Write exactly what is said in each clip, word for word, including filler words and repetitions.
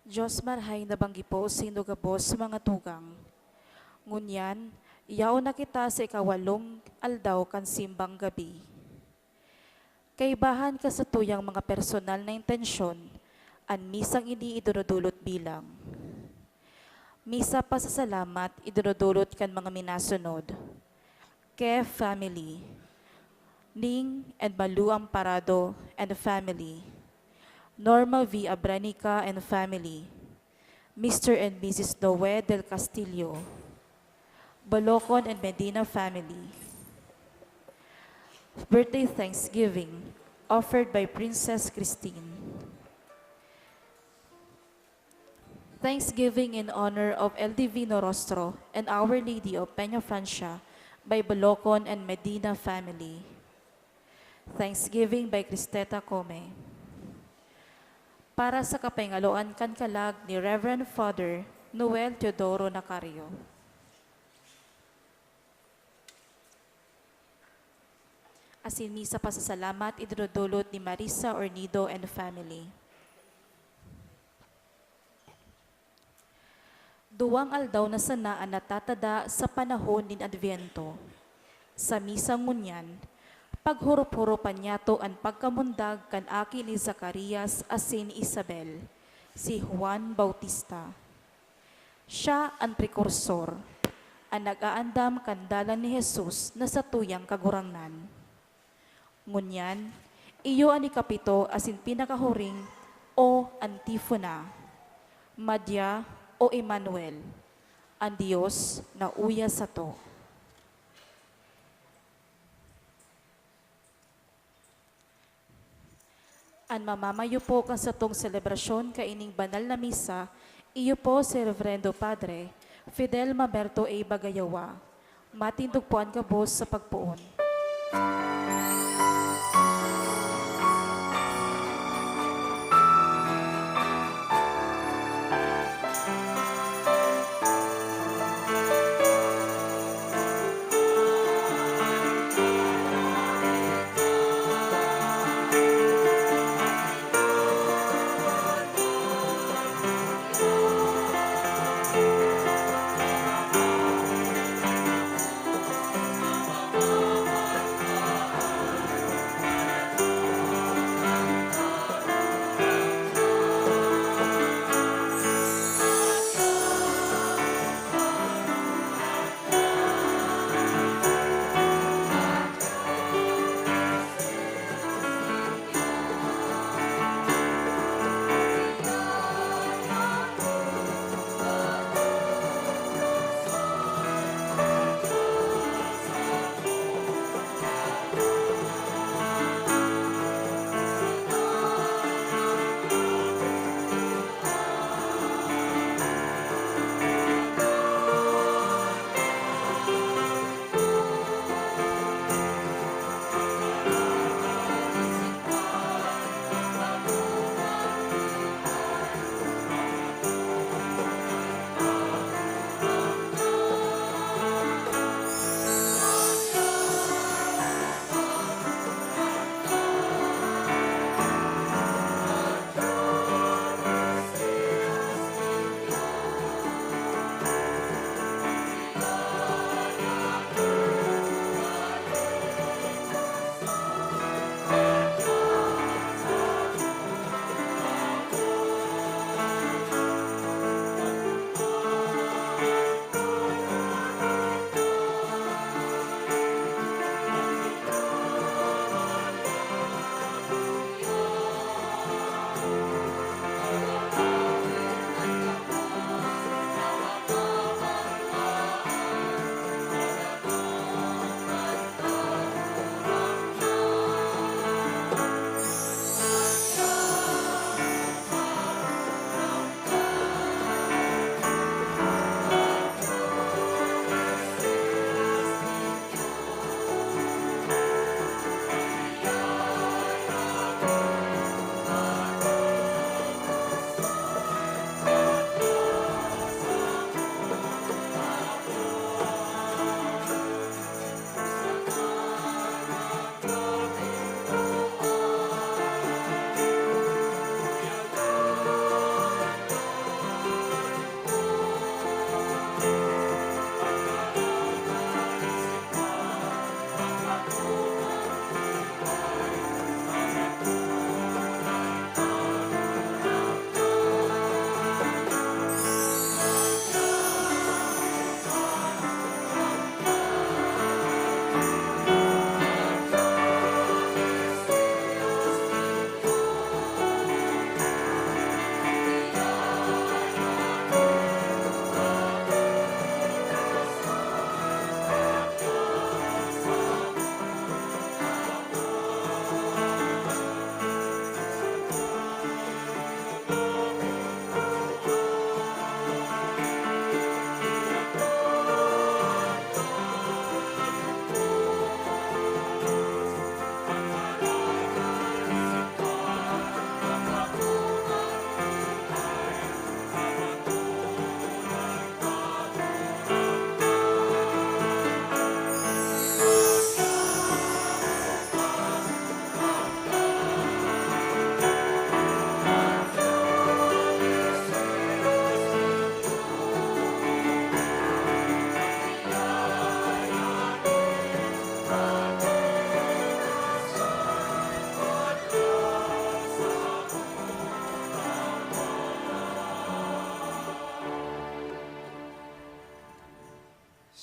Dios marhay na banggi po saindo gabos, mga tugang. Ngunyan, yaon na kita sa ikawalong aldaw kan simbang gabi. Kaibahan kan satuyang mga personal na intensyon, an misang ini idinudulot bilang: Misa pasasalamat idinudulot kan mga minasunod: Ke family, Ning and Malu Amparado and family, Norma V Abranica and family, Mister and Missus Noe del Castillo, Bolocon and Medina family. Birthday thanksgiving offered by Princess Christine. Thanksgiving in honor of El Divino Rostro and Our Lady of Peña Francia by Bolocon and Medina family. Thanksgiving by Cristeta Come. Para sa kapahingaloan kan kalag ni Reverend Father Noel Teodoro Nacario. Asin misa pasasalamat idinudulot ni Marisa Ornido and family. Duwang aldaw na sana an natatada sa panahon nin Adviento. Sa misa ngunyan, paghurup-hurupan niyato an pagkamundag kan aki ni Zacarias asin ni Isabel, si Juan Bautista. Siya an prekursor, An nag-aandam kan dalan ni Jesus na satuyang Kagurangnan. Ngunyan, iyo an ikapito asin pinakahuring, o antifona. Madya, o Emmanuel, an Dios nauya sato. An mamamayo po kan satong selebrasyon kaining banal na misa, iyo po si Reverendo Padre Fidel Mamerto A. Bagayawa. Matindog po an gabos sa pagpoon.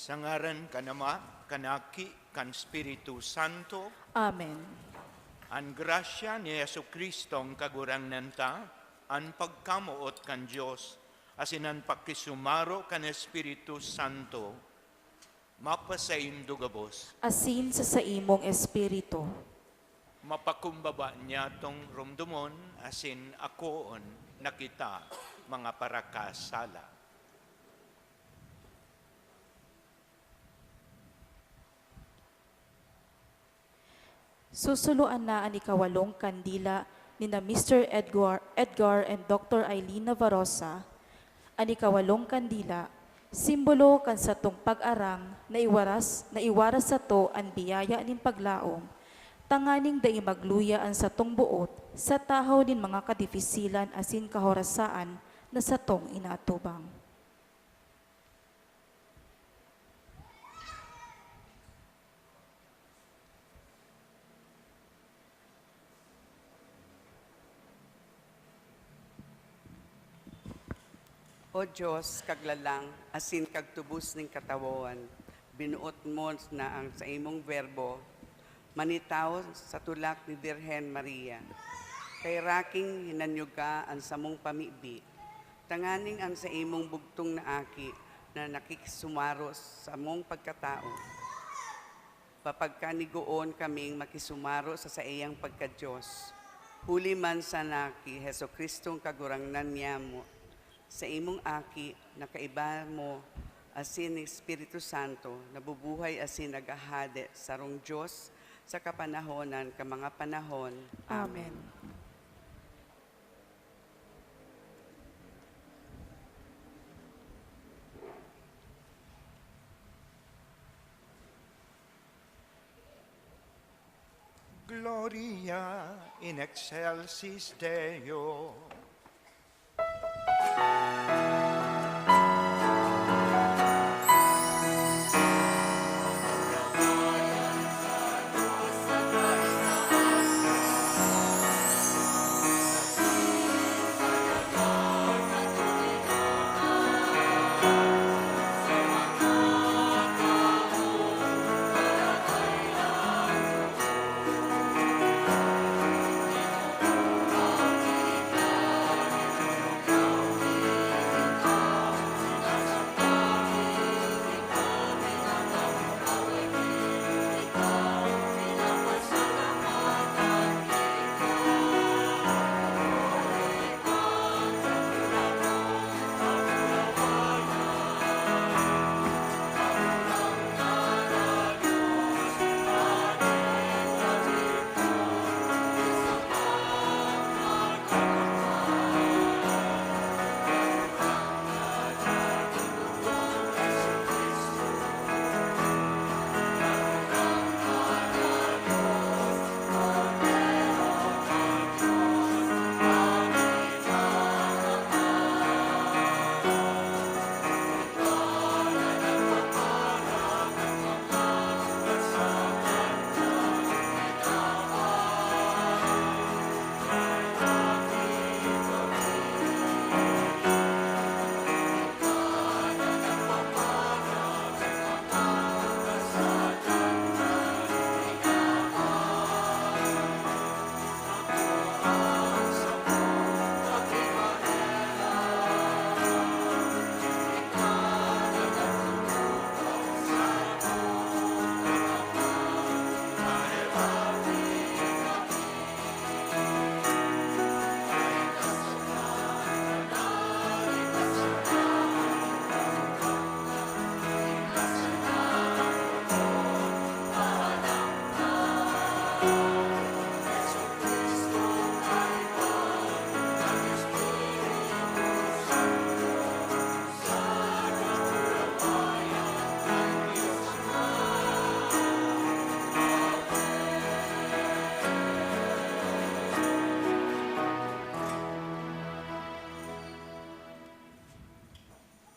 Sa ngaran kan Ama, kan Aki, kan Espiritu Santo. Amen. An grasya ni Jesu-Cristong Kagurangnan ta, an pagkamoot kan Dios, asin an pakisumaro kan Espiritu Santo, mapasaindo gabos. Asin sa saimong espiritu. Mapakumbaba niyatong romdomon asin akoon na kita mga parakasala. Susuluan na an ikawalong kandila ni na Mister Edgar, Edgar and Doctor Eileen Navarosa. An ikawalong kandila, simbolo kan satong pag-arang na iwaras, na iwaras sato an biyaya nin paglaom, tanganing dai magluya an satong boot sa tahaw nin mga kadifisilan asin kahorasaan na satong inaatubang. O Dios, Kaglalang asin Kagtubos nin katawan, binoot mo na an saimong Berbo manitawo sa tulak ni Birhen Maria. Kay raking hinanyuga an samong pamibi, tanganing an saimong bugtong na Aki na nakikisumaro sa samong pagkatao, papagkanigoon kaming makisumaro sa saiyang pagka-Dios. Huli man sana ki Jesu-Cristong Kagurangnan niyamo, saimong Aki na kaiba mo asin nin Espiritu Santo, nabubuhay asin naghahade sarong Dios sa kapanahonan kan mga panahon. Amen. Amen. Gloria in excelsis Deo.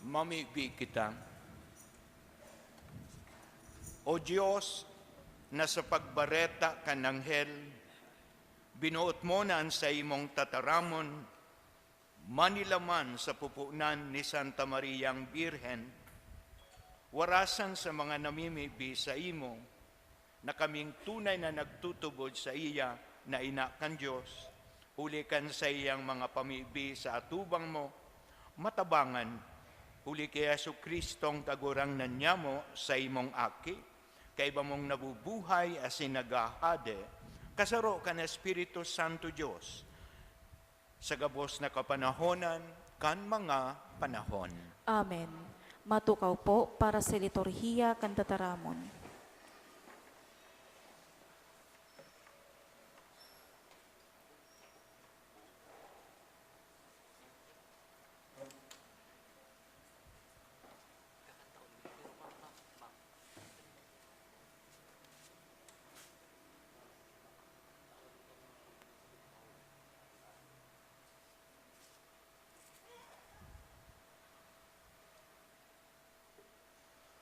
Mamibi kita. O Dios, na sa pagbareta kan anghel, binoot mo na an saimong tataramon manilaman sa pupunan ni Santa Mariang Birhen, Warasan sa mga namimibi saimo, na kaming tunay na nagtutubod saiya na ina kan Dios, huli kan saiyang mga pamibi sa atubang mo, matabangan, huli ki Jesu-Cristong Kagurangnan nyamo, saimong Aki, kaiba mong nabubuhay asin naghahade, kasaro kan Espiritu Santo Dios, sa gabos na kapanahonan kan mga panahon. Amen. Matukaw po para sa liturhiya kan tataramon.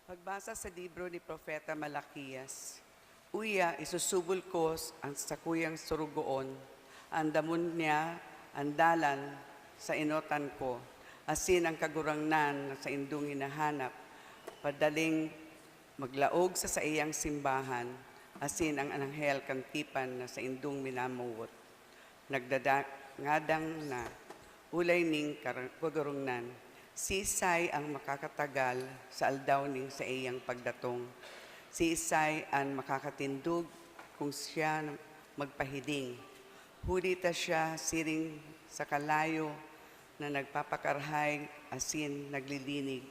Pagbasa sa libro ni Propeta Malaquias. Uya, isusubol ko s-, ang sakuyang sorogoon, andamon niya an dalan sa enotan ko, asin ang Kagurangnan na saindong hinahanap, padaling maglaog sa saiyang simbahan, asin ang anghel kan tipan na saindong minamawot. Nagdada-, ngadang na, ulay ning kar-, Kagurangnan, siisay ang makakatagal sa aldaw ning saiyang pagdatong? Siisay an makakatindog kung siya magpahiling? Huli ta siya siring sa kalayo na nagpapakarhay asin naglilinig.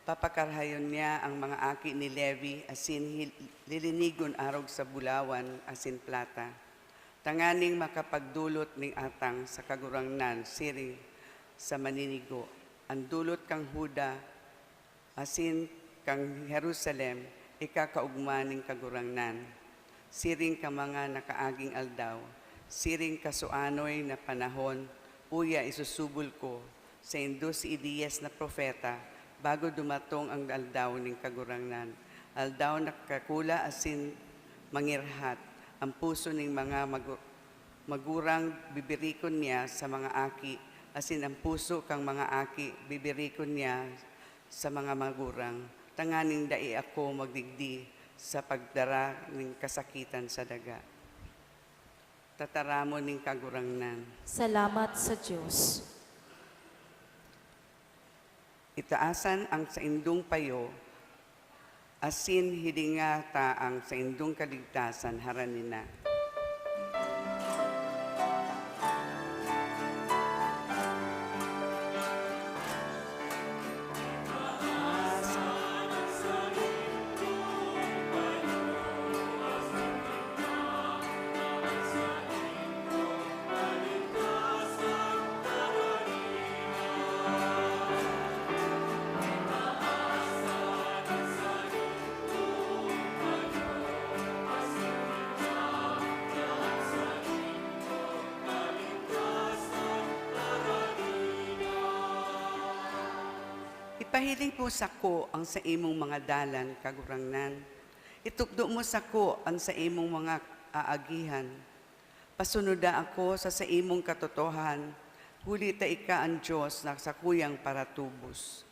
Papakarhayon niya ang mga aki ni Levi asin hil-, lilinigon arog sa bulawan asin plata, tanganing makapagdolot nin atang sa Kagurangnan siring sa maninigo. An dolot kan Juda asin kan Jerusalem ikakaogma nin Kagurangnan, siring kan mga nakaaging aldaw, siring kan suanoy na panahon. Uya, isusubol ko saindo si Elias na propeta, bago dumatong an aldaw nin Kagurangnan, aldaw na kakula asin mangirhat. An puso nin mga magu-, magurang bibirikon niya sa mga aki, asin an puso kan mga aki bibirikon niya sa mga magurang, tanganing dai ako magdigdi sa pagdara nin kasakitan sa daga. Tataramon nin Kagurangnan. Salamat sa Dios. Itaasan ang saindong payo, asin hilinga ta ang saindong kaligtasan harani na. Ipahiling mo sako ang saimong mga dalan, Kagurangnan. Itukdo mo sako an saimong mga aagihan. Pasunoda ako sa saimong katotohan, huli ta ika an Dios na sakuyang paratubos.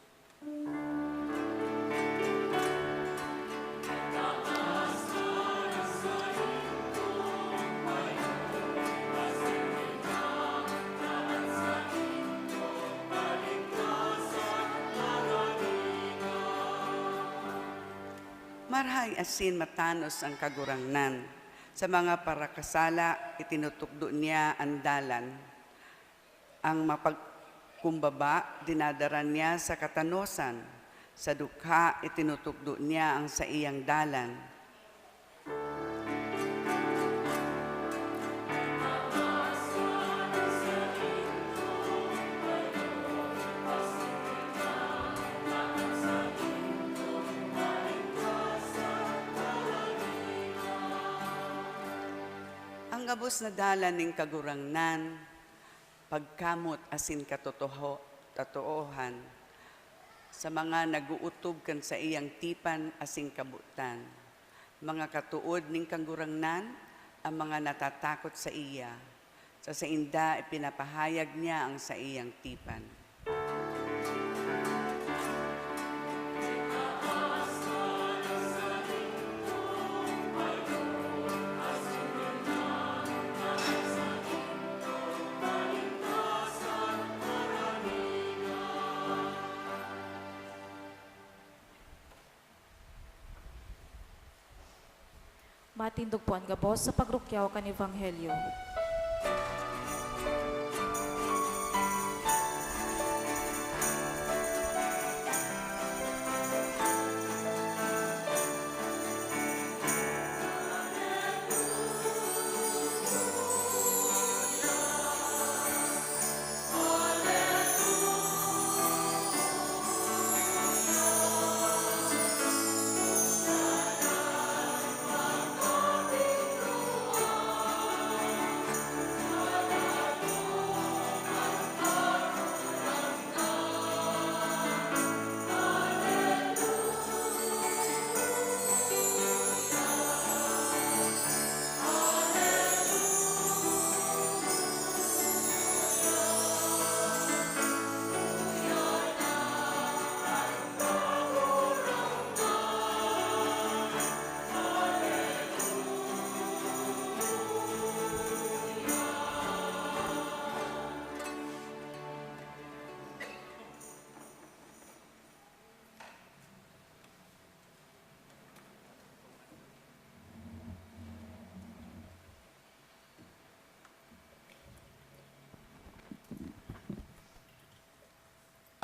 Marahay asin matanos an Kagurangnan. Sa mga parakasala, itinutukdo niya an dalan. An mapagkumbaba, dinadara niya sa katanosan. Sa dukha, itinutukdo niya an saiyang dalan. An gabos na dalan nin Kagurangnan, pagkamot asin katotoho-, katotoohan sa mga nag-ootob kan saiyang tipan asin kabotan. Mga katood nin Kagurangnan an mga natatakot saiya, sa sainda ipinapahayag niya an saiyang tipan. Matindog po an gabos sa pagrukyaw kan Ebanghelyo.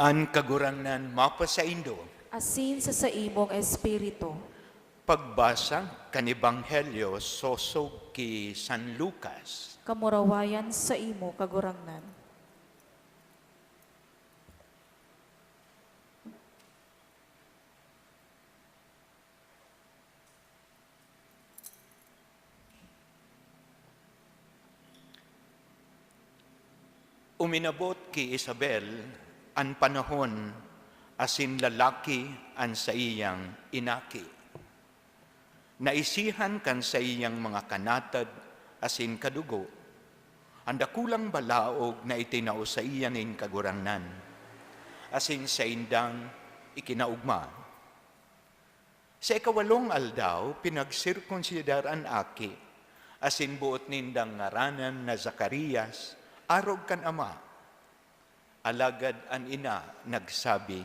An Kagurangnan mapasaindo. Asin sa saimong espiritu. Pagbasa kan Ebanghelyo sosog ki San Lucas. Kamurawayan saimo, Kagurangnan. Uminabot ki Isabel an panahon asin lalaki an saiyang inaki. Naisihan kan saiyang mga kanatad asin kadugo an dakulang balaog na itinao saiya nin Kagurangnan, asin saindang ikinaogma. Sa ikawalong aldaw, pinagsirkunsidar an aki, asin boot nindang ngaranan na Zacarias, arog kan ama. Alagad an ina nagsabi,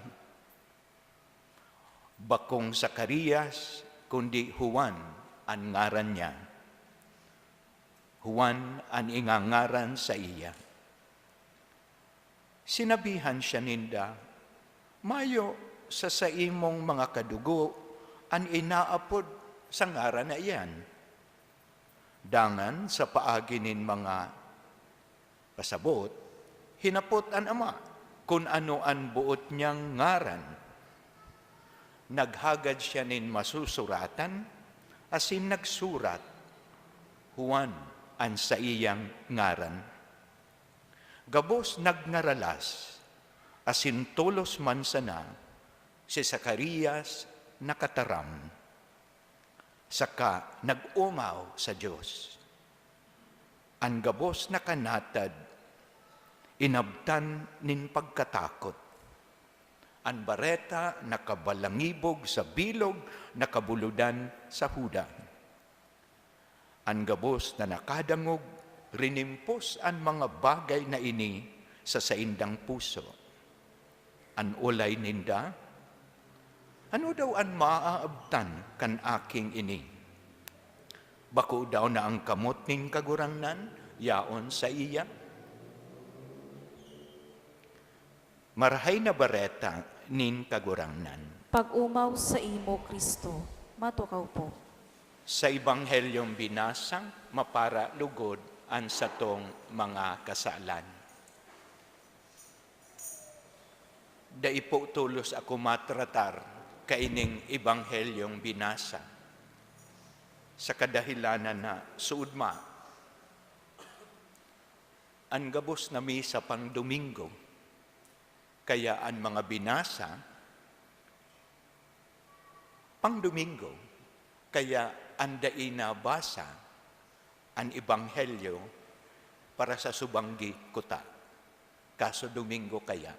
"Bakong Zacarias, kundi Juan an ngaran niya." Juan an ingangaran saiya. Sinabihan siya ninda, "Mayo sa saimong mga kadugo an inaapod sa ngaran na iyan." Dangan sa paagi nin mga pasabot, hinapot an ama kun ano an boot niyang ngaran. Naghagad siya nin masusuratan asin nagsurat, "Juan an saiyang ngaran." Gabos nagngaralas, asin tolos man sana si Zacarias nakataram, saka nag-omaw sa Dios. An gabos na kanatad, inabtan nin pagkatakot. An bareta nakabalangibog sa bilog na kabulodan sa Juda. An gabos na nakadangog rinimpos an mga bagay na ini sa saindang puso. An olay ninda, "Ano daw an maaabtan kan aking ini? Bako daw na an kamot nin Kagurangnan yaon saiya?" Marahay na Bareta nin Kagurangnan. Pag-omaw saimo, Cristo. Matukaw po. Sa Ebanghelyong binasa, mapara lugod an satong mga kasalan. Dai po tolos ako matratar kaining Ebanghelyong binasa, sa kadahilanan na suodma an gabos na misa pang Domingo, kaya an mga binasa pang Domingo, kaya an dai nabasa an Ebanghelyo para sa subanggi kuta. Kaso Domingo kaya.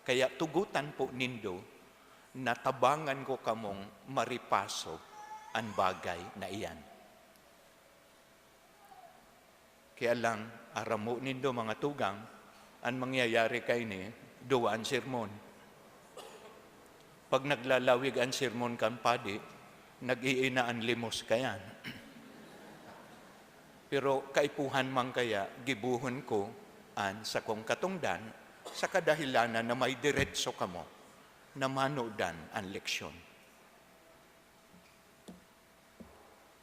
Kaya tugotan po nindo na tabangan ko kamong maripaso an bagay na iyan. Kaya lang, aram mo nindo, mga tugang, an mangyayari kaini, duwa an sermon. Pag naglalawig an sermon kan padi, nag-iina an limos kayan. Pero kaipuhan man kaya, gibohon ko an sakong katongdan sa kadahilanan na may diretso kamo na manodan an leksyon.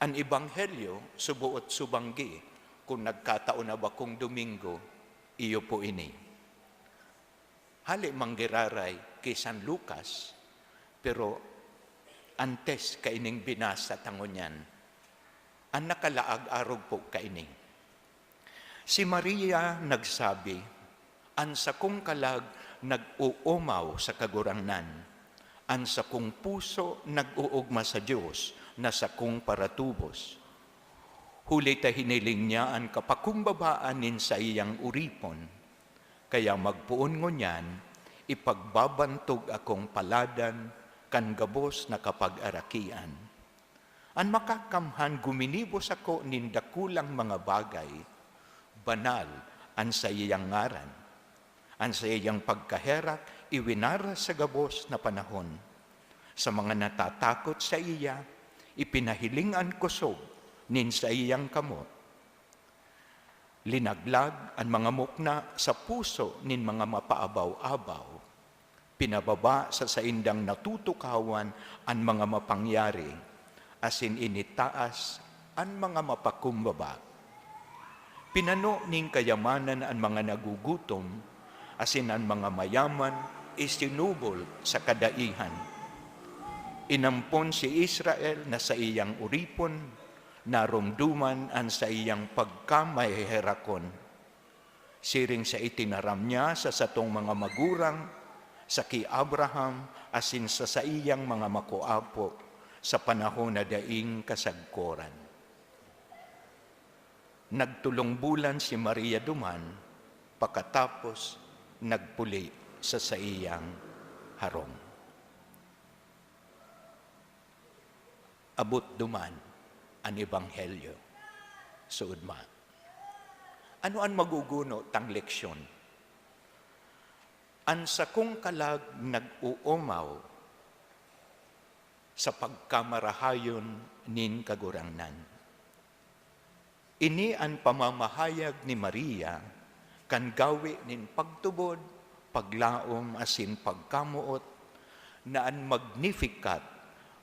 An Ebanghelyo, suboot subanggi, kun nagkatao na bakong Domingo, iyo po ini. Hale man giraray ki San Lucas, pero antes kaining binasa ta ngunyan, an nakalaag arog po kaini. Si Maria nagsabi, "An sakong kalag nag-oomaw sa Kagurangnan, an sakong puso nag-oogma sa Dios na sakong paratubos." Huli ta hiniling niya an kapakumbabaan nin saiyang oripon, kaya magpoon ngunyan, ipagbabantog akong paladan kan gabos na kapag-arakian. An Makakamhan guminibo sako nin dakulang mga bagay, banal an saiyang ngaran. An saiyang pagkaherak iwinaras sa gabos na panahon. Sa mga natatakot saiya, ipinahiling an kosog nin saiyang kamot. Linaglag an mga mukna sa puso nin mga mapaabaw-abaw. Pinababa sa saindang natutukawan an mga mapangyari, asin initaas an mga mapakumbaba. Pinano nin kayamanan an mga nagugutom, asin an mga mayaman isinubol sa kadaihan. Inampon si Israel na saiyang oripon, naromdoman an saiyang pagkamaheherakon. Siring sa itinaram niya sa satong mga magurang, sa ki Abraham, asin sa saiyang mga makoapo, sa panahon na daing kasagkoran. Nagtolong bulan si Maria duman, pakatapos nagpuli sa saiyang harong. Abot duman an Ebanghelyo. Suod ma. Ano an maguguno tang leksyon? An sakong kalag nag-oomaw sa pagkamarahayon nin Kagurangnan. Ini an pamamahayag ni Maria kan gawe nin pagtubod, paglaom, asin pagkamoot na an Magnificat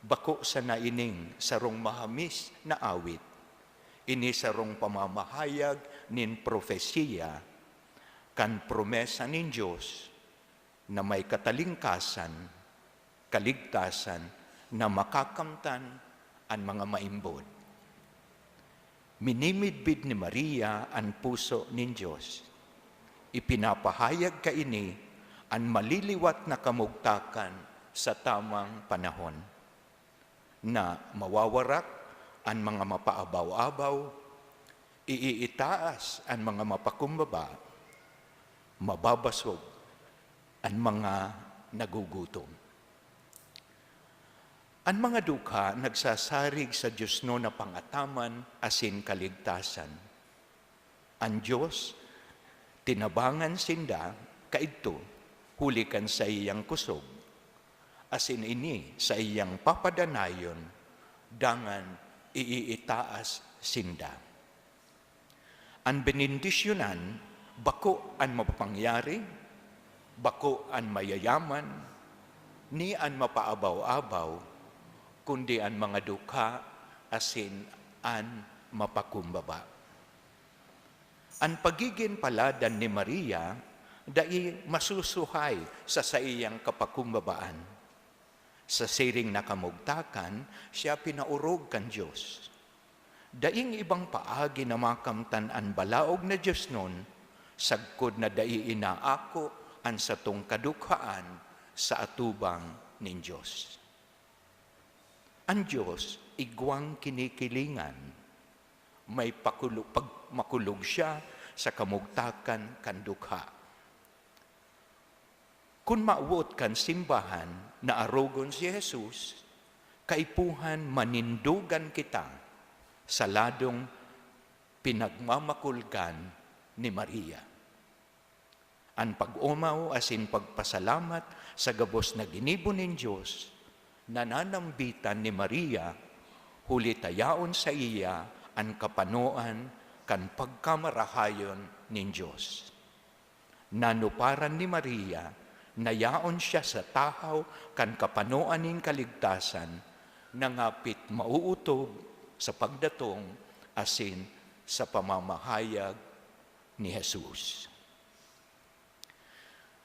bako sana ining sarong mahamis na awit. Ini sarong pamamahayag nin propesiya kan promesa nin Dios na may katalingkasan, kaligtasan na makakamtan an mga maimbod. Minimidbid ni Maria an puso nin Dios. Ipinapahayag kaini an maliliwat na kamugtakan sa tamang panahon, na mawawarak an mga mapaabaw-abaw, iiitaas an mga mapakumbaba, mababasog an mga nagugutom. An mga dukha nagsasarig sa diosnon na pangataman asin kaligtasan. An Dios tinabangan sinda kaidto huli kan saiyang kusog, asin ini saiyang papadanayon dangan iiitaas sinda. An benendisyonan bako an mapapangyari, bako an mayayaman, ni an mapaabaw-abaw, kundi an mga dukha asin an mapakumbaba. An pagigin paladan ni Maria dai masusuhay sa saiyang kapakumbabaan. Sa siring na kamugtakan, siya pinaorog kan Dios. Daing ibang paagi na makamtan an balaog na diosnon, sagkod na dai inaako an satong kadukhaan sa atubang nin Dios. An Dios igwang kinikilingan. May pakulo-, pag-, makulog siya sa kamugtakan kan dukha. Kun mawot kan simbahan na arogon si Jesus, kaipuhan manindogan kita sa ladong pinagmamakulgan ni Maria. An pag-omaw asin pagpasalamat sa gabos na ginibo nin Dios, nananambitan ni Maria, huli ta yaon saiya an kapanoan kan pagkamarahayon nin Dios. Nanuparan ni Maria na yaon siya sa tahaw kan kapanoan nin kaligtasan na ngapit mauutob sa pagdatong asin sa pamamahayag ni Jesus.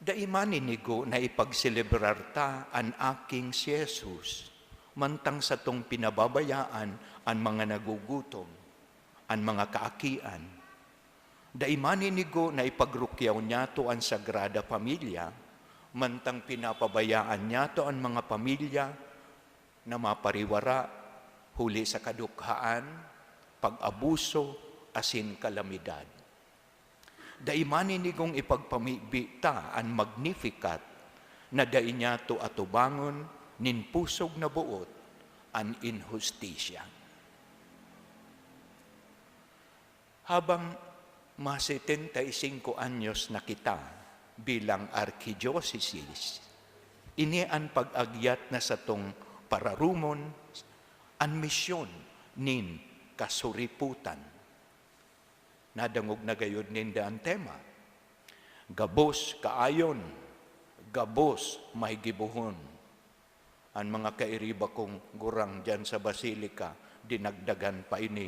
Dai maninigo na ipagselebrar ta an aking si Jesus, mantang satong pinababayaan an mga nagugutom, an mga kaakian. Dai maninigo na ipagrukyaw niyato an Sagrada Familia, mantang pinapabayaan niyato an mga pamilya na mapariwara huli sa kadukhaan, pag-abuso, asin kalamidad. Dai maninigong ipagpamibi ta an Magnificat na dai niyato atubangon nin pusog na boot an inhustisya. Habang ma setenta y singko anyos na kita bilang arkidyosesis, ini an pag-agyat na satong pararumon, an misyon nin kasuripotan. Nadangog na gayod ninda an tema. Gabos kaayon, gabos may gibohon. An mga kairiba kong gurang diyan sa Basilica, dinagdagan pa ini.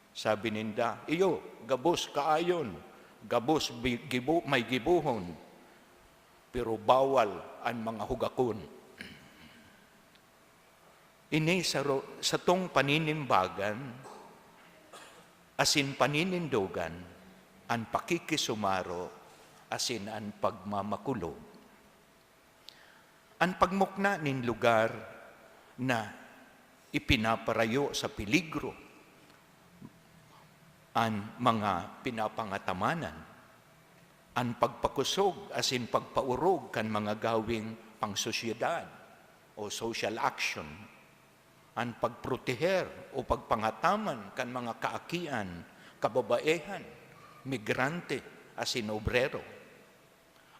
Sabi ninda, "Iyo, gabos kaayon, gabos bi-, gibo-, may gibohon, pero bawal an mga hugakon." Ini saro-, satong paninimbagan asin paninindogan, an pakikisumaro asin an pagmamakulog. An pagmukna nin lugar na ipinaparayo sa peligro an mga pinapangatamanan, an pagpakosog asin pagpaorog kan mga gaweng pangsosyedad o social action, an pagproteher o pagpangataman kan mga kaakian, kababaehan, migrante asin obrero,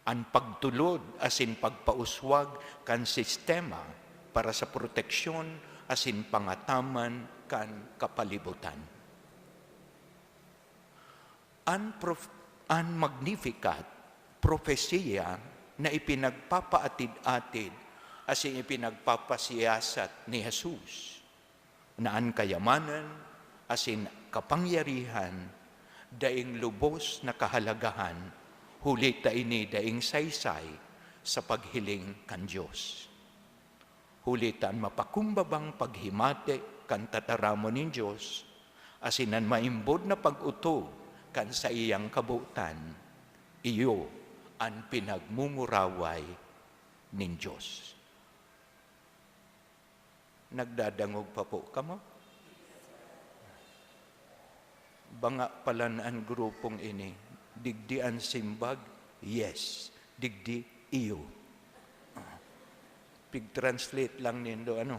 an pagtulod asin pagpauswag kan sistema para sa proteksyon asin pangataman kan kapalibutan. An prof-, an Magnificat, propesiya na ipinagpapaatid-atid asin ipinagpapasiyasat ni Jesus, na an kayamanan asin kapangyarihan daing lubos na kahalagahan, huli ta ini daing saysay sa paghiling kan Dios. Huli ta an mapakumbabang paghimati kan tataramon nin Dios, asin an maimbod na pag-otob kan saiyang kabotan, iyo an pinagmumuraway nin Dios. Nagdadangog pa po kamo? Banga palan an grupong ini. Digdi an simbag? Yes. Digdi, iyo. Pig-translate lang nindo, ano?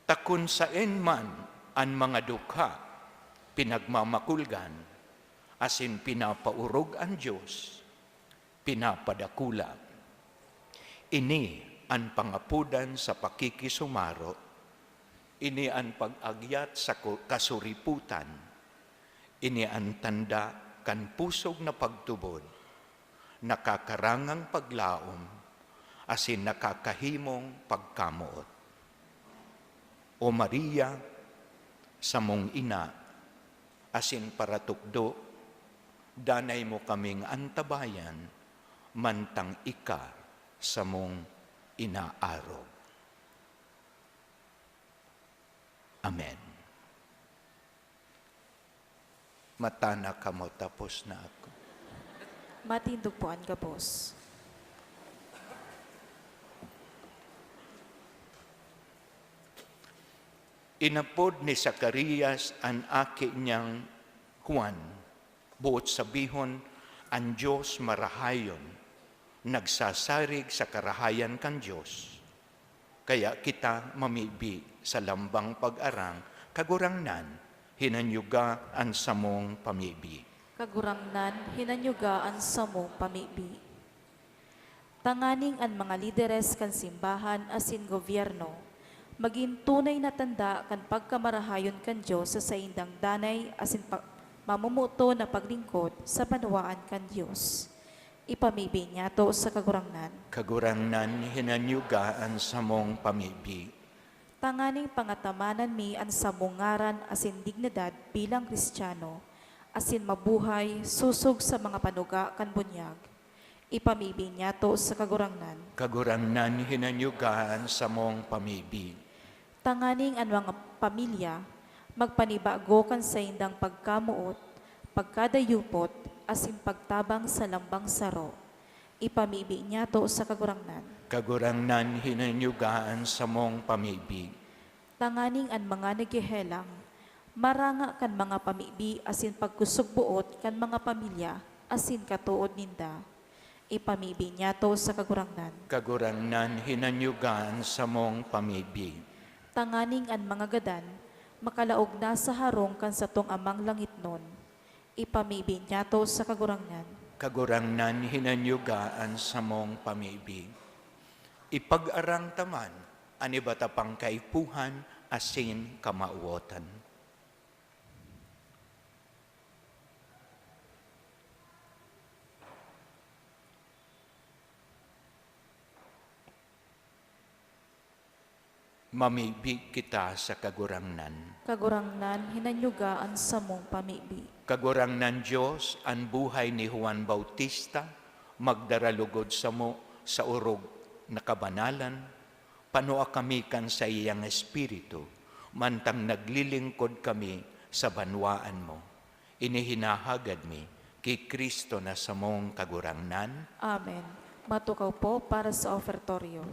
Ta kun saen man an mga dukha pinagmamakulgan asin pinapaorog an Dios, pinapadakula. Ini an pangapodan sa pakikisumaro, ini an pag-agyat sa ku-, kasuripotan, ini an tanda kan pusog na pagtubod, nakakarangang paglaom, asin nakakahimong pagkamoot. O Maria, samong ina, asin paratukdo, danay mo kaming antabayan, mantang ika samong inaarog. Amen. Matana kamo, tapos na ako. Matindog po an gabos. Inapod ni Zacarias an aki niyang Juan, boot sabihon, an Dios marahayon, nagsasarig sa karahayan kan Dios. Kaya kita mamibi sa lambang pag-arang, Kagurangnan, hinanyuga an samong pamibi. Kagurangnan, hinanyuga an samong pamibi. Tanganing an mga lideres kan simbahan asin gobyerno Magin tunay na tanda kan pagkamarahayon kan Dios sa saindang danay asin pa-, mamumuto na paglingkod sa banwaan kan Dios. Ipamibi niyato sa Kagurangnan. Kagurangnan, hinanyuga an samong pamibi. Tanganing pangatamanan mi an samong ngaran asin dignidad bilang Kristiyano, asin mabuhay sosog sa mga panuga kan bunyag. Ipamibi niyato sa Kagurangnan. Kagurangnan, hinanyuga an samong pamibi. Tanganing an mga pamilya magpanibago kan saindang pagkamoot, pagkadayupot, asin pagtabang sa lambang saro. Ipamibi niyato sa Kagurangnan. Kagurangnan, hinanyuga an samong pamibi. Tanganing an mga naghehelang maranga kan mga pamibi asin pagkusog-boot kan mga pamilya asin katood ninda. Ipamibi niyato sa Kagurangnan. Kagurangnan, hinanyuga an samong pamibi. Tanganing an mga gadan makalaog na sa harong kan satong Amang langitnon. Ipamibi niyato sa Kagurangnan. Kagurangnan, hinanyuga an samong pamibi. Ipag-arang ta man an iba ta pang kaipuhan asin kamawotan. Mamibi kita sa Kagurangnan. Kagurangnan, hinanyuga an samong pamibi. Kagurangnan Dios, an buhay ni Juan Bautista magdara lugod samo sa orog na kabanalan, panua kami kan saiyang Espiritu, mantang naglilingkod kami sa banwaan mo. Ini hinahagad mi ki Cristo na samong Kagurangnan. Amen. Matukaw po para sa ofertorio.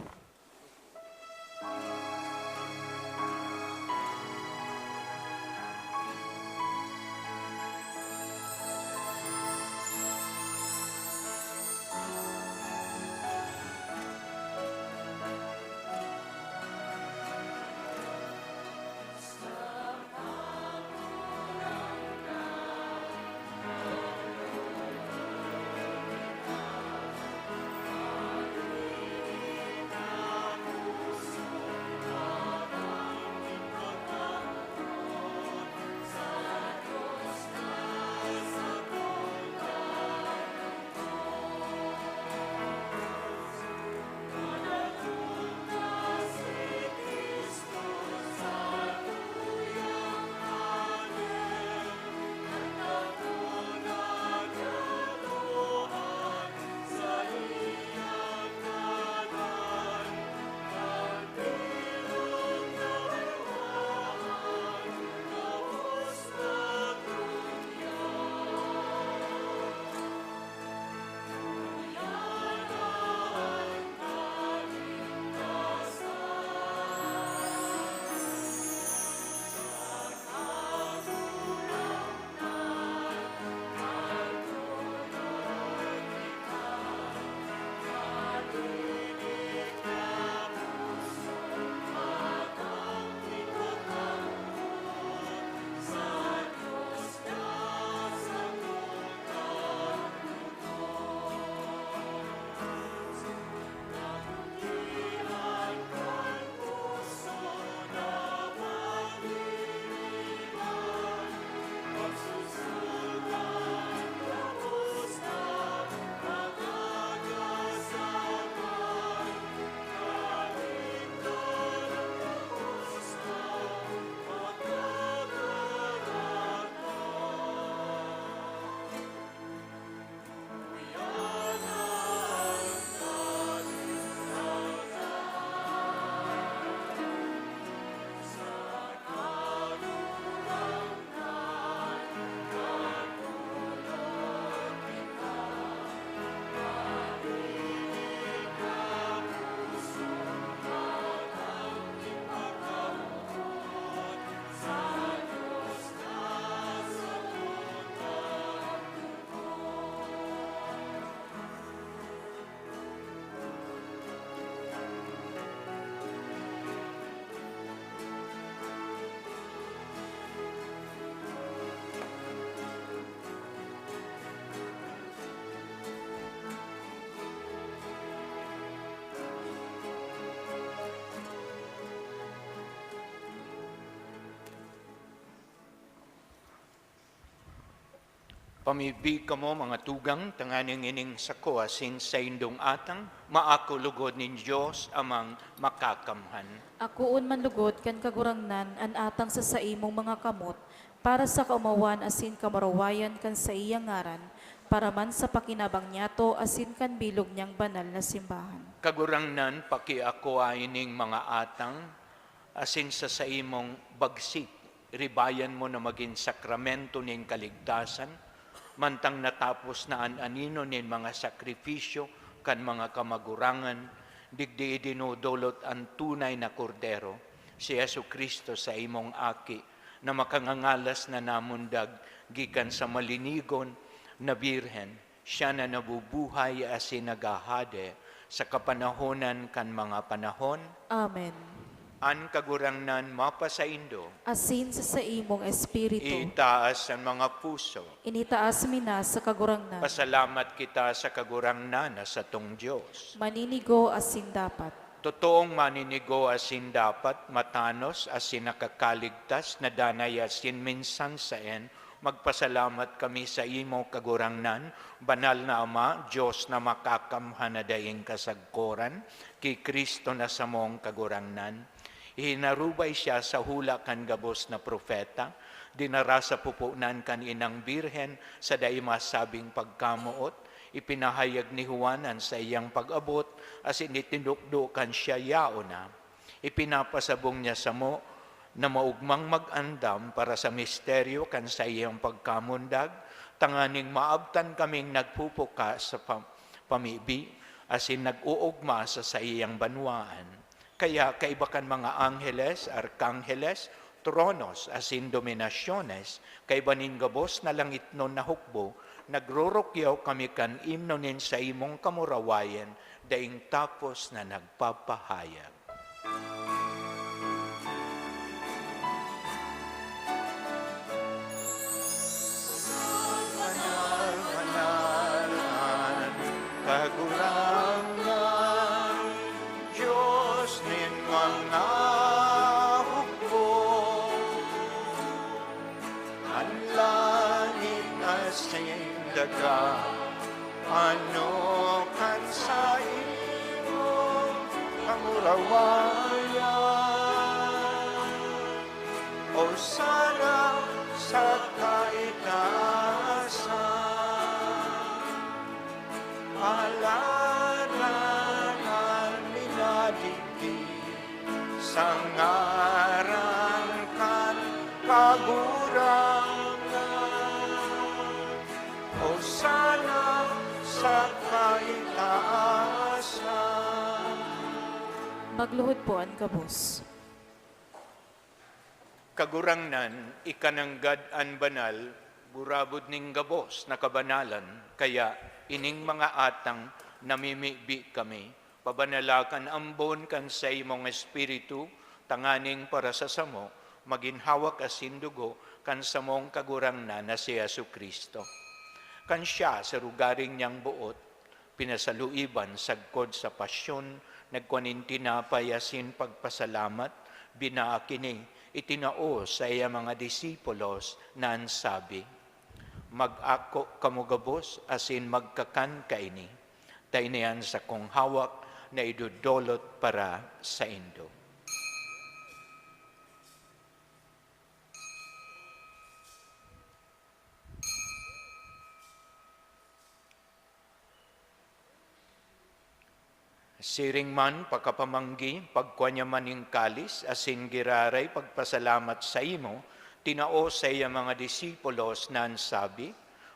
Pamibi kamo, mga tugang, tanganing ining sako asin saindong atang maako lugod nin Dios Amang Makakamhan. Akoon man lugod kan Kagurangnan an atang sa saimong mga kamot, para sa kaomawan asin kamurawayan kan saiyang ngaran, para man sa pakinabang niyato asin kan bilog niyang banal na simbahan. Kagurangnan, pakiakoa ining mga atang asin sa saimong bagsik, ribayan mo na magin sakramento nin kaligtasan, mantang natapos na an anino nin mga sakrifisyo kan mga kamagurangan, digdi idinodolot an tunay na Kordero, si Jesu-Cristo, saimong Aki, na makangangalas na namundag gikan sa malinigon na Birhen, siya na nabubuhay asin naghahade sa kapanahonan kan mga panahon. Amen. An Kagurangnan mapasaindo. Asin sa saimong espiritu. Itaas an mga puso. Initaas mi na sa Kagurangnan. Pasalamat kita sa Kagurangnan na satong Dios. Maninigo asin dapat. Totoong maninigo asin dapat, matanos asin nakakaligtas na danay asin minsan saen, magpasalamat kami saimo, Kagurangnan, Banal na Ama, Dios na makakamhan na daing kasagkoran, ki Cristo na samong Kagurangnan. Ihinarubay siya sa hula kan gabos na propeta, dinara sa pupunan kan Inang Birhen sa dai masabing pagkamoot, ipinahayag ni Juan an saiyang pag-abot, asin itinukdo kan siya yaon na. Ipinapasabong niya samo na maogmang mag-andam para sa misteryo kan saiyang pagkamundag, tanganing maabtan kaming nagpupuka sa pa-, pamibi, asin nag-oogma sa saiyang banwaan. Kaya kaiba kan mga angheles, arkangheles, tronos, asin dominasyones, kaiba nin gabos na langitnon na hukbo, nagrorukyaw kami kan imno nin saimong kamurawayan, daing tapos na nagpapahayag. Banal, banal an Kagurangnan, Dios nin mga hukbo. An langit asin daga, ano kan saimong kamurawayan. Hosana sa kaitaasan. Paladan an minadigdi sa ngaran kan Kagurangnan. Hosana sa kaitaasan. Magluhod po an gabos. Kagurangnan, ika nanggad an banal, gurabod nin gabos na kabanalan, kaya ining mga atang namimibi kami, pabanala kan ambon kan saimong Espiritu, tanganing para sa samo, magin hawak asin dugo kan samong Kagurangnan na si Jesu-Cristo. Kan siya, sa rogaring niyang boot, pinasaluiban sagkod sa pasyon, nagkua nin tinapay asin pagpasalamat, binaak ini, itinao sa iya mga disipulos, na an sabi, "Mag-ako kamo gabos asin magkakan kaini, ta ini an sakong hawak na idodolot para saindo." Siring man, pakapamanggi, pagkua niya man nin kalis, asin giraray pagpasalamat saimo, tinao sa iya mga disipulos na an sabi,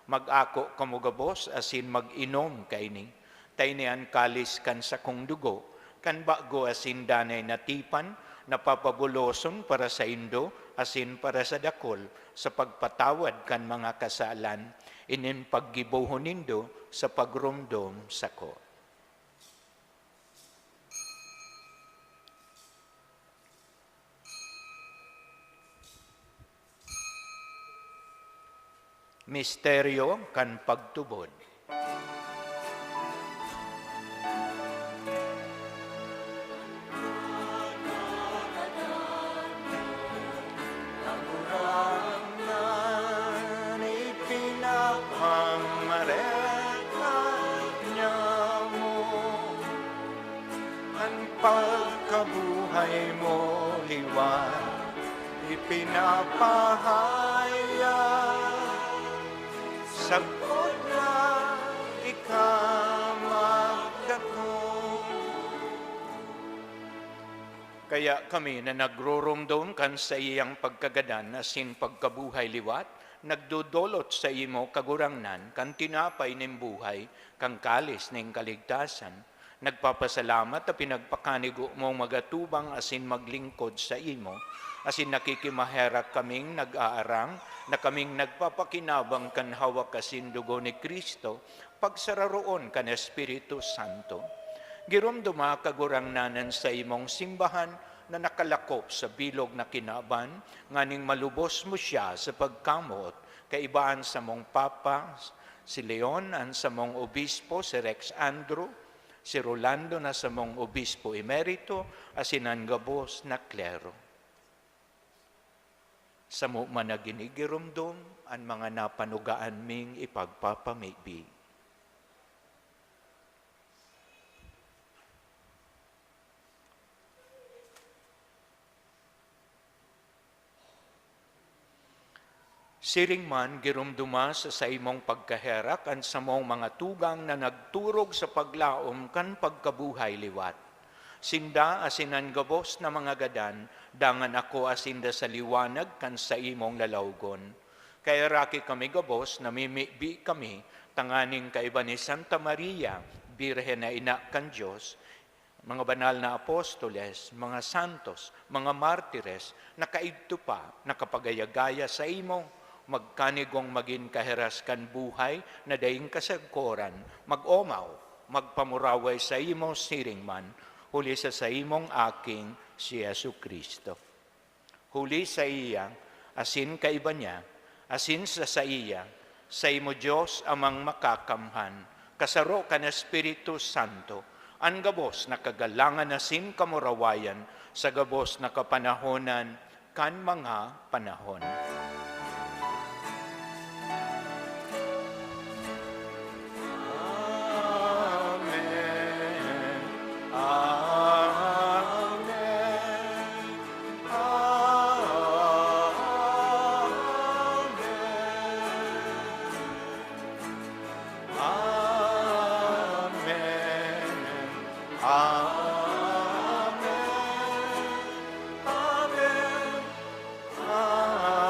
"Mag-ako kamo gabos asin mag-inom kaini, ta ini an kalis kan sakong dugo, kan bago asin danay na tipan, na papabuloson para saindo asin para sa dakul sa pagpatawad kan mga kasalan. Ini an paggibohon nindo sa pagromdom sako." Misteryo kan pagtubod. Buhay mo liwat ipinapahayag, sagkod na ika magdatong. Kaya kami na nagroromdom kan saiyang pagkagadan asin pagkabuhay liwat, nagdodolot saimo, Kagurangnan, kan tinapay nin buhay, kan kalis nin kaligtasan. Nagpapasalamat ta pinagpakanigo mong magatubang asin maglingkod saimo, asin nakikimaherak kaming nag-aarang na kaming nagpapakinabang kan hawak asin dugo ni Cristo, pagsararoon kan Espiritu Santo. Giromdoma, Kagurangnan, an saimong simbahan na nakalakop sa bilog na kinaban, nganing malubos mo siya sa pagkamoot, kaiba an samong Papa, si Leon, an samong Obispo, si Rex Andrew, si Rolando na samong Obispo Emerito, asin an gabos na klero. Samo man na ginigiromdom an mga napanugaan ming ipagpapamibi. Siring man, giromdoma sa saimong pagkaherak an samong mga tugang na nagturog sa paglaom kan pagkabuhay liwat. Sinda asin an gabos na mga gadan, dangan ako asinda sa liwanag kan saimong lalawgon. Kaheraki kami gabos, namimibi kami, tanganing kaiba ni Santa Maria, Birhen na Ina kan Dios, mga banal na apostoles, mga santos, mga martires na kaidto pa nakapagayagaya saimo, magkanigong magin kahiras kan buhay na daing kasagkoran, mag-omaw, magpamuraway saimo siring man, huli sa saimong Aking si Jesu-Cristo. Huli saiya, asin kaiba niya, asin sa saiya, saimo, Dios Amang Makakamhan, kasaro kan Espiritu Santo, an gabos na kagalangan asin kamurawayan sa gabos na kapanahonan kan mga panahon. Amen. Amen. Amen. Amen. Amen. Amen.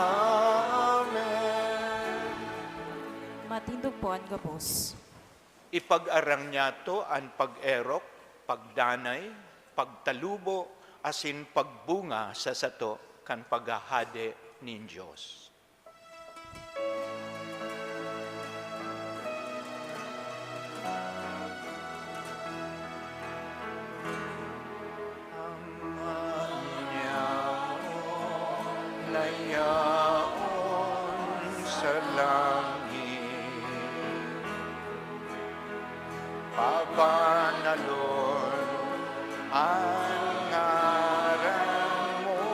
Amen. Matindog po an gabos. Ipag-arang niyato an pag-erok, pagdanay, pagtalubo, asin pagbunga sa sato kan paghahade nin Dios. Ama niyaon na yaon sa langit, pabanalon an ngaran mo.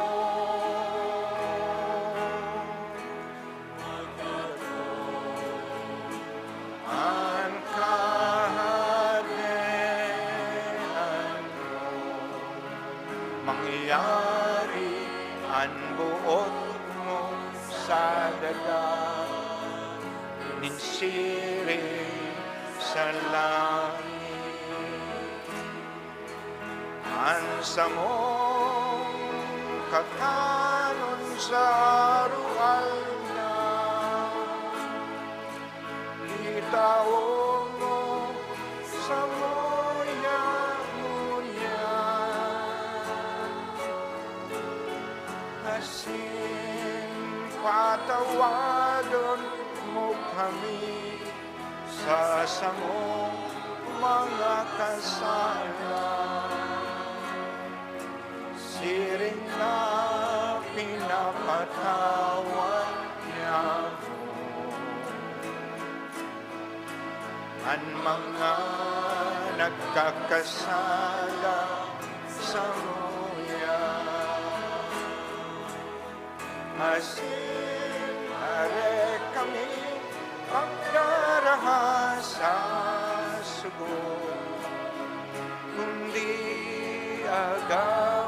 An Kahadean mo, mangyari an boot mo sa daga nin siring sa langit. An samong kakanon sa aroaldaw, itao mo samuya ngunyan, asin patawadon mo kami sa samong mga kasalan, siring na pinapatawad niamo an mga nagkakasala samuya. Asin are kami pagdaraha sa sugo, kundi aga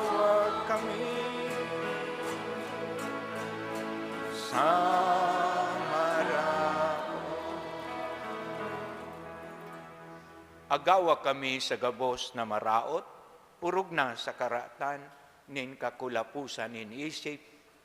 Agawa kami sa gabos na maraot, orog na sa karatan nin kakulaposan nin isip,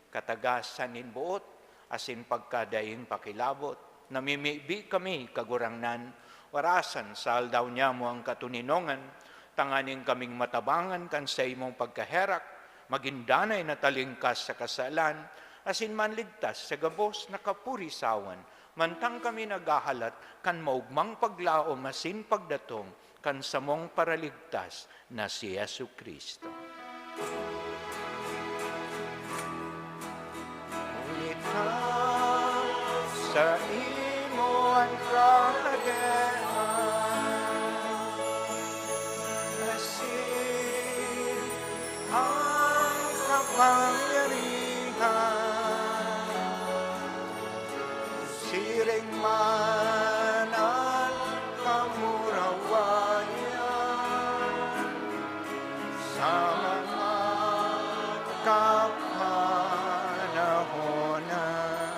katagasan nin boot, asin pagkadaing pakilabot. Namimibi kami, Kagurangnan, warasan sa aldaw nyamo an katoninongan, tanganing kaming matabangan kan saimong pagkaherak, magin danay na talingkas sa kasalan, asin manligtas sa gabos na kapurisawan, mantang kami naghahalat kan maogmang paglaom asin pagdatong kan samong Paraligtas na si Jesu-Cristo. Huli ta saimo an kahadean, asin an kapangyarihan, siring man an kamurawayan sa mga kapanahonan.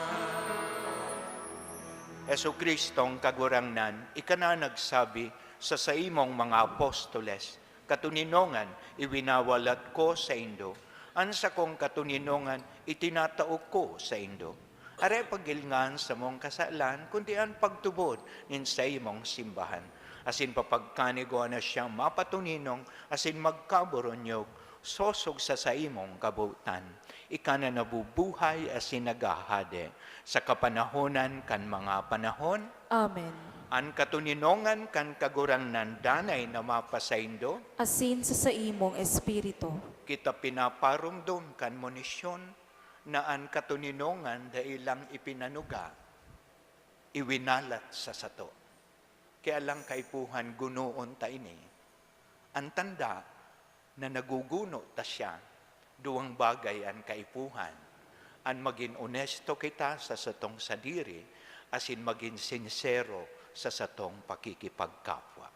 Jesu-Cristong Kagurangnan, ika na nagsabi sa saimong mga apostoles, "Katoninongan, iwinawalat ko saindo, an sakong katoninongan itinatao ko saindo." Aray pagilngan samong kasalan, kundi an pagtubod nin saimong simbahan. Asin papagkanigwa na siyang mapatoninong asin magkaboronyog, sosog sa saimong kabotan. Ika na nabubuhay asin naghahade sa kapanahonan kan mga panahon. Amen. An katoninongan kan Kagurangnan danay na mapasaindo. Asin sa saimong espiritu. Kita pinaparomdom kan monisyon na an katoninongan dai lang ipinanuga, iwinalat sa sato. Kaya lang kaipuhan, gunoon ta ini. An tanda na naguguno ta siya, duwang bagay an kaipuhan: an magin onesto kita sa satong sadiri asin magin sinsero sa satong pakikipagkapwa.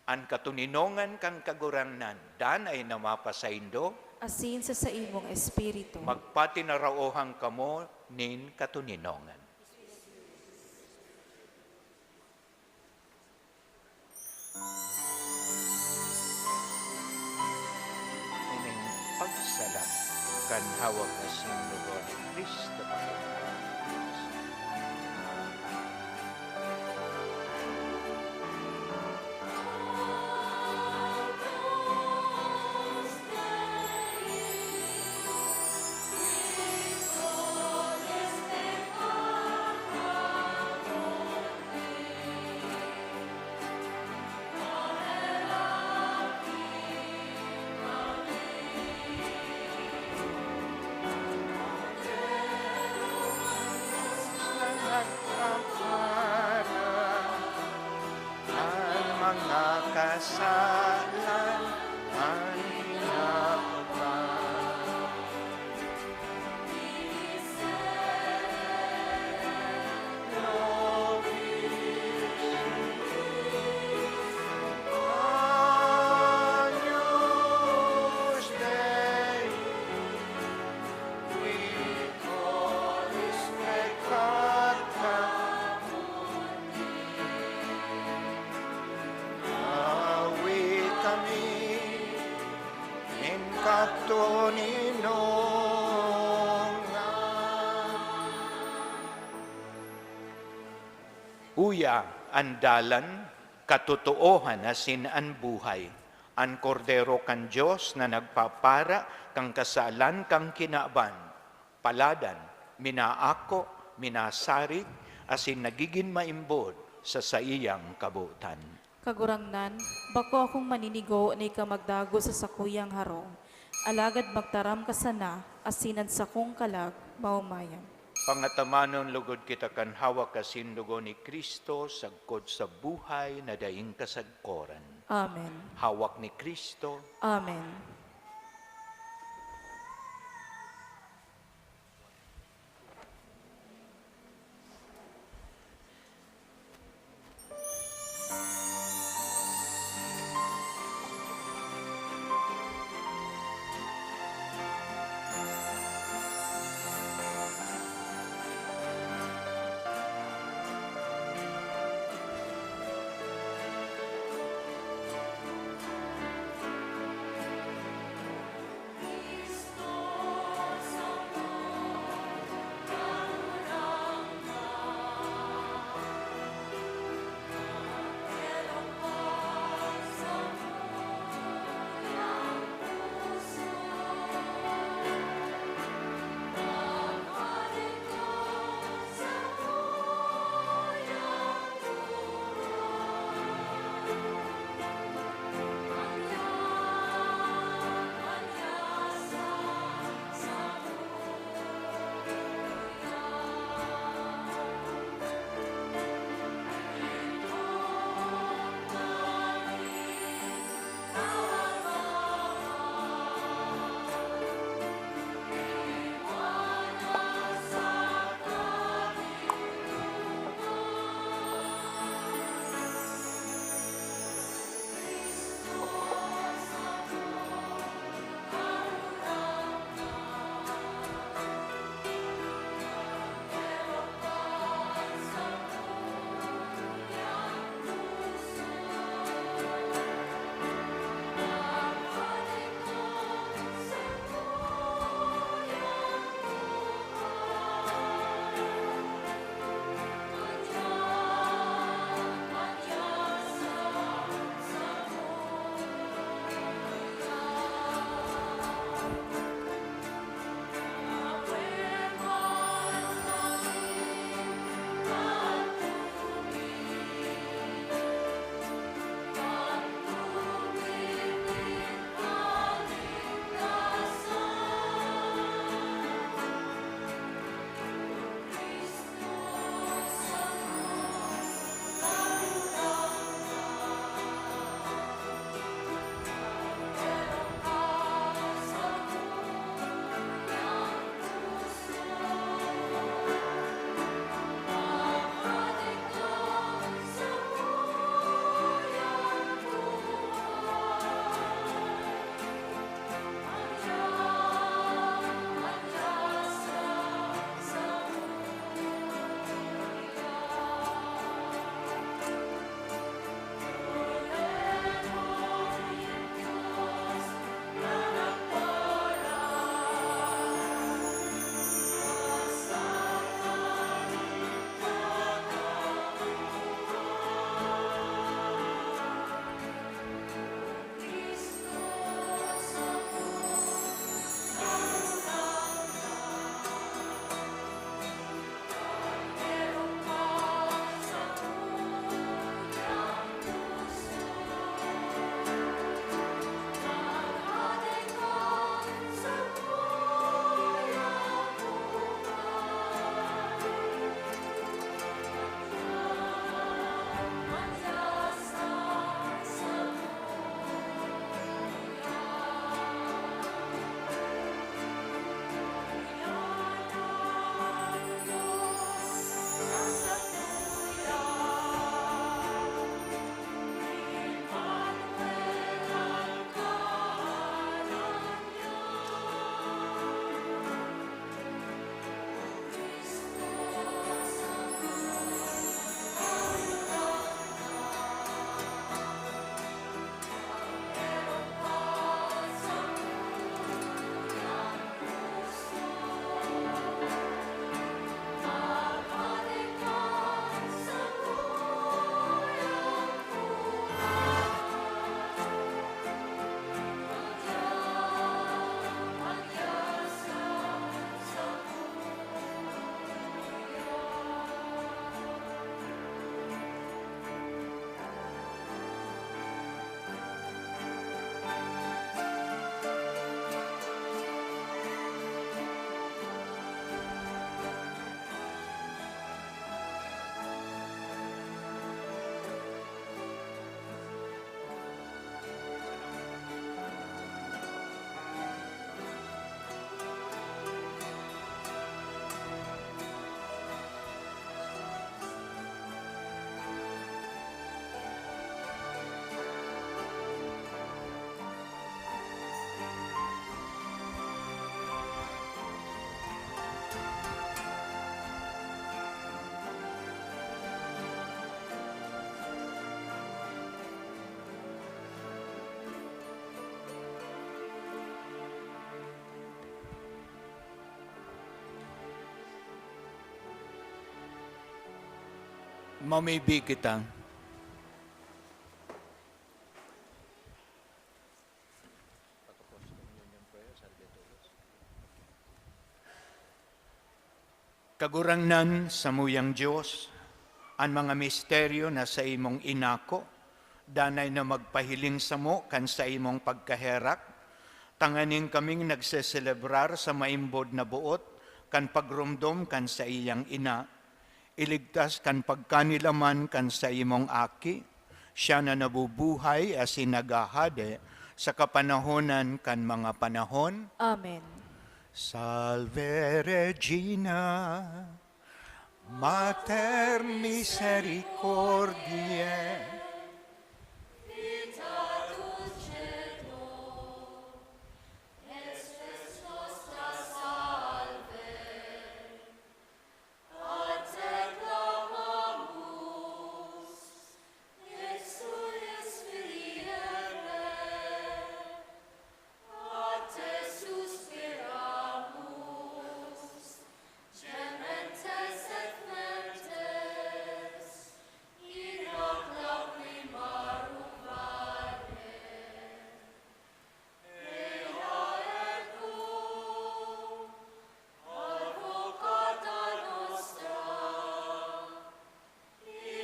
An katoninongan kan Kagurangnan danay na mapasaindo. Asin sa saimong espiritu. Magpatinaraohan kamo nin katoninongan. Ining pagsala kan hawak asin dugo ni Cristo. An mga kasalan an hinaubang. Awi kami nin katoninongan. Uya an dalan, katotoohan asin an buhay, an Kordero kan Dios na nagpapara kan kasalan kan kinaban. Paladan, minaako, minasarig, asin nagigin maimbod sa saiyang kabotan. Kagurangnan, bako akong maninigo na ika magdago sa sakuyang harong, alagad magtaram ka sana, asin an sakong kalag maomayan. Pangatamanon logod kita kan hawak asin dugo ni Cristo, sagkod sa buhay na daing kasagkoran. Amen. Hawak ni Cristo. Amen. Mamibi kita. Kagurangnan, samuyang Dios, an mga misteryo na saimong inako, danay na magpahiling samo kan saimong pagkaherak, tanganing kaming nagseselebrar sa maimbod na boot kan pagromdom kan saiyang ina, iligtas kan pagkanilaman kan saimong Aki, siya na nabubuhay asin naghahade sa kapanahonan kan mga panahon. Amen. Salve Regina, Mater Misericordiae.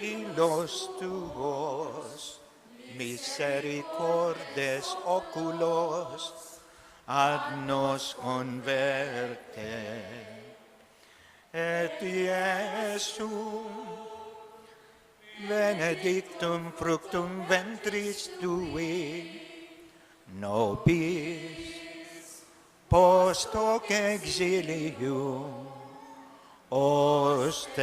Ilos tuos, misericordes oculos, ad nos converte. Et Iesum benedictum fructum ventris tui, nobis post hoc exilium ostende.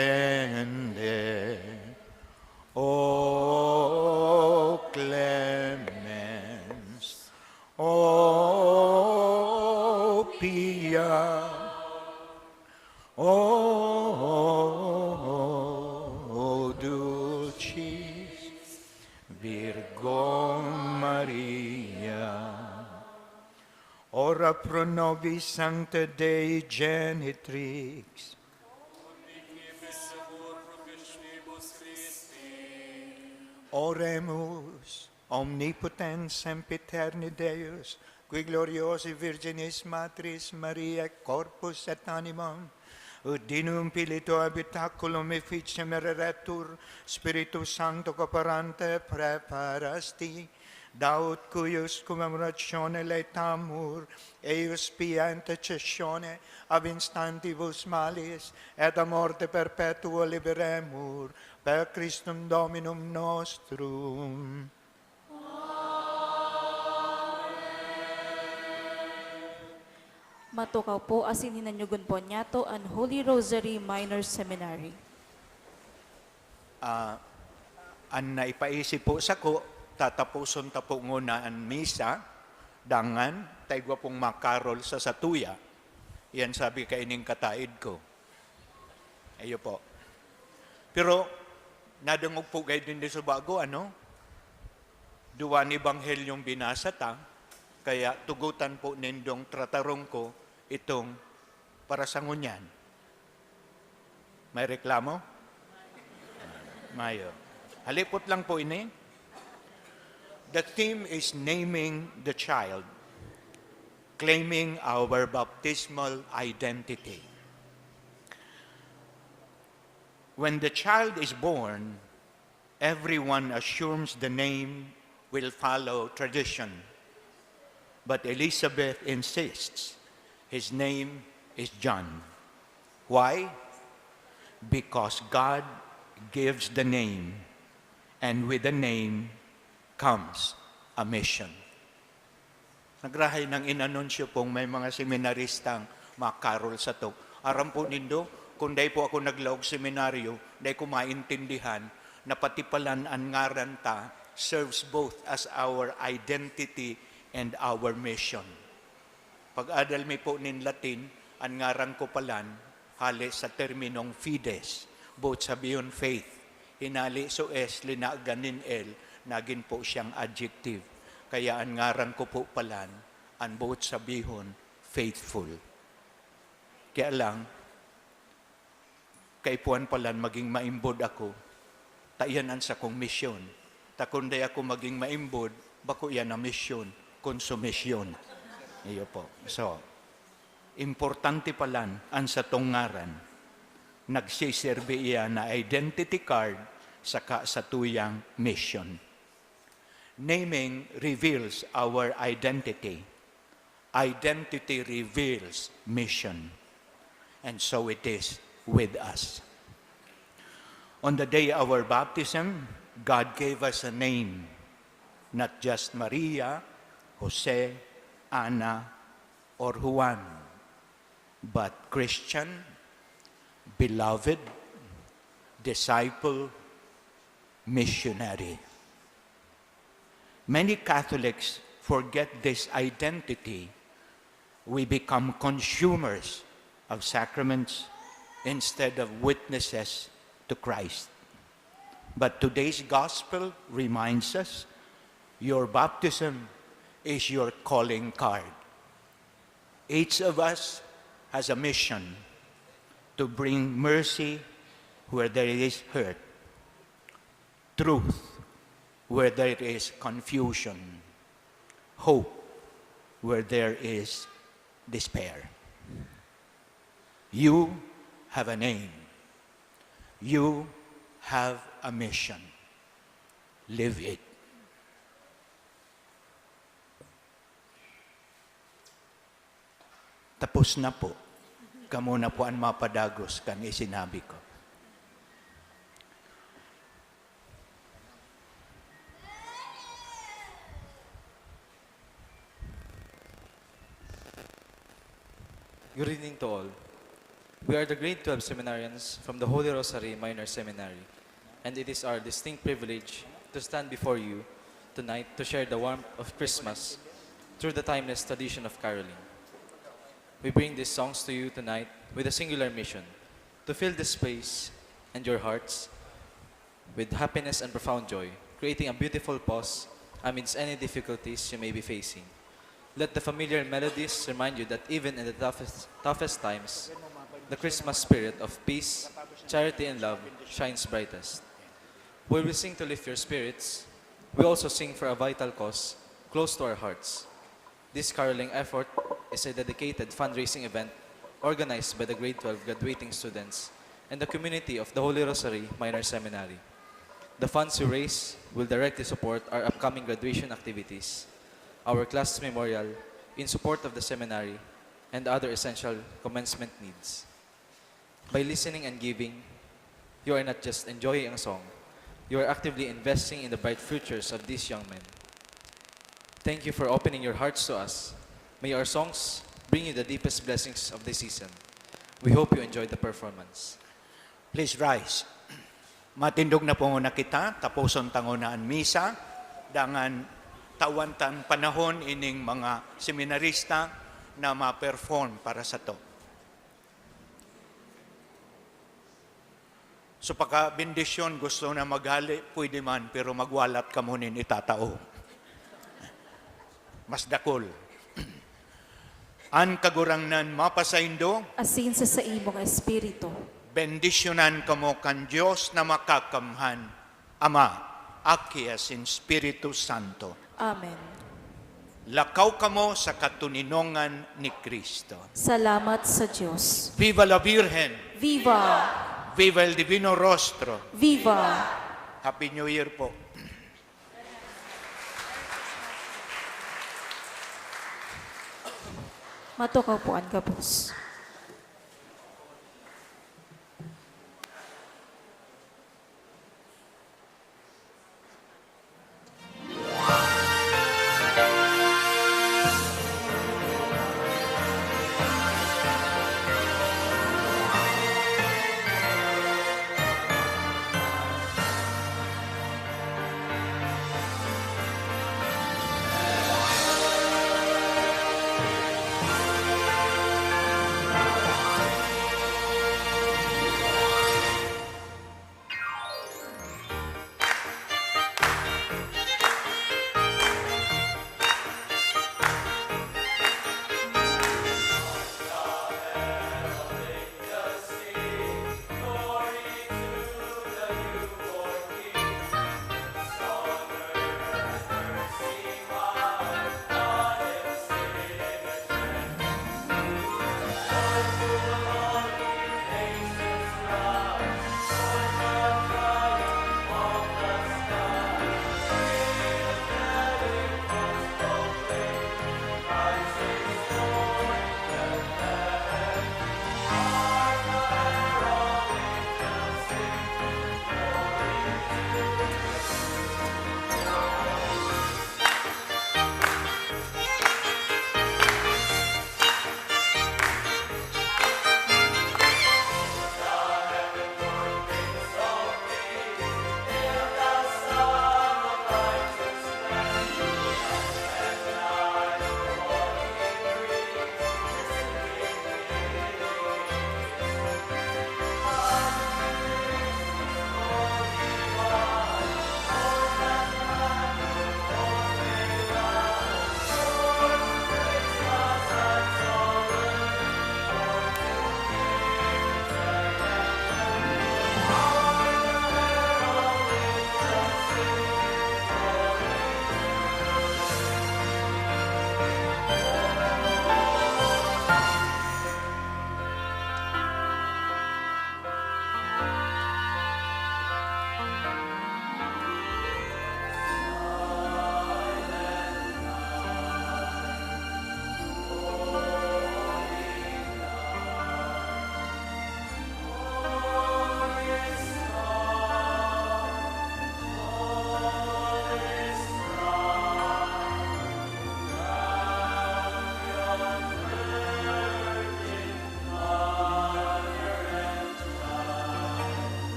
O clemens, o pia, o dulcis Virgo Maria. Ora pro nobis sancta Dei Genitrix. Oremus. Omnipotens, sempiterni Deus, qui gloriosi Virginis Matris Mariae corpus et animam, ut dinum filii tuae habitaculum efficiem ereretur, Spiritu Sancto cooperante, praeparas ti, da ut cuius commemoratione laetamur, eius pia intercessione ab instantibus malis et a morte perpetua liberemur, per Christum Dominum nostrum. Matukaw po asin hinanyogon po niyato an Holy Rosary Minor Seminary. Ah, an naipaisip po sako, tataposon ta po nguna an misa, dangan ta igwa pong makarol sa satuya. Iyan sabi kaining kataid ko. Iyo po. Pero nadangog po kayo din sa bago, ano? Duwa ni Ebanghelyong binasa ta, kaya tugutan po nindong trataron ko itong para sa ngunyan. May reklamo? Mayo. Halipot lang po ini. The theme is naming the child, claiming our baptismal identity. When the child is born, everyone assumes the name will follow tradition. But Elizabeth insists his name is John. Why? Because God gives the name, and with the name comes a mission. Nagrahay nang inanunsyo pong may mga seminaristang makarol sato. Aram po nindo, kung dai po ako naglaog seminaryo, dai ko maintindihan na pati palan an ngaran ta serves both as our identity and our mission. Pag-adal mi po nin Latin, an ngaran ko palan, hale sa terminong fides, both sabihon faith. Hinali so S, linagan nin L, nagin po siyang adjective. Kaya an ngaran ko po palan, an both sabihon, faithful. Kaya lang, kaipuhan palan maging maimbod ako. Ta iyan an sakong misyon. Ta kun dai ako magin maimbod, bako iyan na misyon, konsumisyon. Iyo po. So, importante palan an satong ngaran. Nagsiserbi iyan na identity card saka satuyang misyon. Naming reveals our identity. Identity reveals mission. And so it is with us. On the day of our baptism, God gave us a name, not just Maria, Jose, Ana, or Juan, but Christian, beloved, disciple, missionary. Many Catholics forget this identity. We become consumers of sacraments instead of witnesses to Christ. But today's gospel reminds us, your baptism is your calling card. Each of us has a mission to bring mercy where there is hurt, truth where there is confusion, hope where there is despair. You have a name. You have a mission. Live it. Tapos na po. Kamo na po an mapadagos kan isinabi ko. Good evening to all. We are the grade twelve seminarians from the Holy Rosary Minor Seminary, and it is our distinct privilege to stand before you tonight to share the warmth of Christmas through the timeless tradition of caroling. We bring these songs to you tonight with a singular mission: to fill this place and your hearts with happiness and profound joy, creating a beautiful pause amidst any difficulties you may be facing. Let the familiar melodies remind you that even in the toughest, toughest times, the Christmas spirit of peace, charity, and love shines brightest. While we sing to lift your spirits, we also sing for a vital cause close to our hearts. This caroling effort is a dedicated fundraising event organized by the grade twelve graduating students and the community of the Holy Rosary Minor Seminary. The funds we raise will directly support our upcoming graduation activities, our class memorial in support of the seminary, and other essential commencement needs. By listening and giving, you are not just enjoying a song, you are actively investing in the bright futures of these young men. Thank you for opening your hearts to us. May our songs bring you the deepest blessings of the season. We hope you enjoy the performance. Please rise. Matindog na po na kita, taposon ta nguna an misa, dangan tawan tan panahon ining mga seminarista na ma-perform para sato. So, pagka bendisyon, gusto na maghali, pwede man, pero magwalat kamo nin itatao. Mas dakul. An Kagurangnan mapasaindo. Asin sa saimong espiritu. Bendisyonan kamo kan Dios na makakamhan, Ama, Aki, asin Espiritu Santo. Amen. Lakaw kamo sa katoninongan ni Cristo. Salamat sa Dios. Viva la Virgen! Viva! Viva el Divino Rostro! Viva! Happy New Year po! Matukaw po an gabos.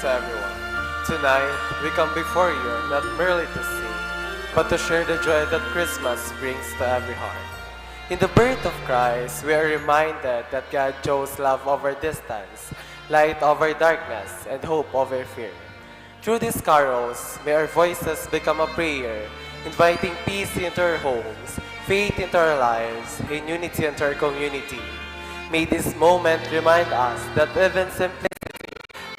Everyone. Tonight, we come before you not merely to sing, but to share the joy that Christmas brings to every heart. In the birth of Christ, we are reminded that God chose love over distance, light over darkness, and hope over fear. Through these carols, may our voices become a prayer, inviting peace into our homes, faith into our lives, and unity into our community. May this moment remind us that even simplicity,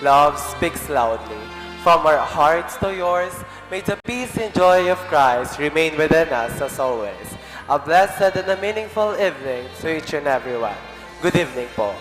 love speaks loudly. From our hearts to yours, may the peace and joy of Christ remain within us as always. A blessed and a meaningful evening to each and everyone. Good evening po.